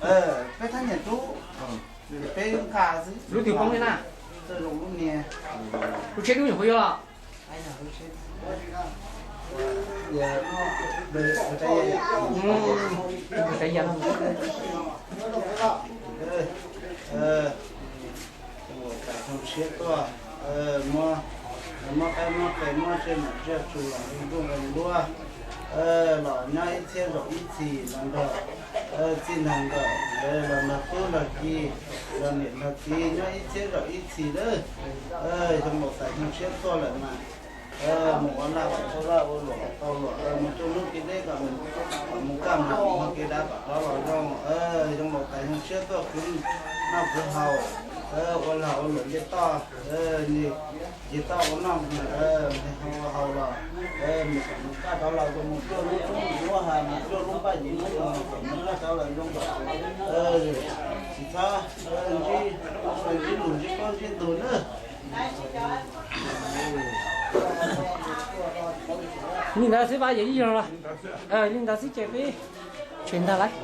Peb thab niam tub, peb nqa xwb. Lub twg poob li na? Lub tsheb dub nyuam qhuav yuav los. Tais Xyoo Tshiab tuaj, muab qaib muab qe muab tsiaj nam tsiaj txhu los ntuj nqe ntuab, los nyob ib txhiab zaum ib txhis los nrog txij nrog nkawm, los nrog tub nrog ki, los niam nrog txiv nyob ib txhiab zaum ib txhis lawm. Xyoo Laus Tais Xyoo Tshiab tuaj lawm mas mus ua laj ua tsaug laj ua luam tau luam, mus cuaj hnub kev deb kom mus kaj mus hmo kev dav kom rov los zoo. Xyoo Laus Tais Xyoo Tshiab tuaj khwv noj khwv haus, ua lag ua luam nce toj, nce toj ua noj, ua haus los mus kaj rov los zoo, mus cuaj lub tshoob mus lub ha, mus cuaj lub npaj yim lub, mus kaj rov los zoo kom tsis txhob ntsib lus ntsib plaub ntsib ntug na. Li ntawd xwb, vaj yawm ib zaug los li ntawd xwb ces peb tsev ntag lauj.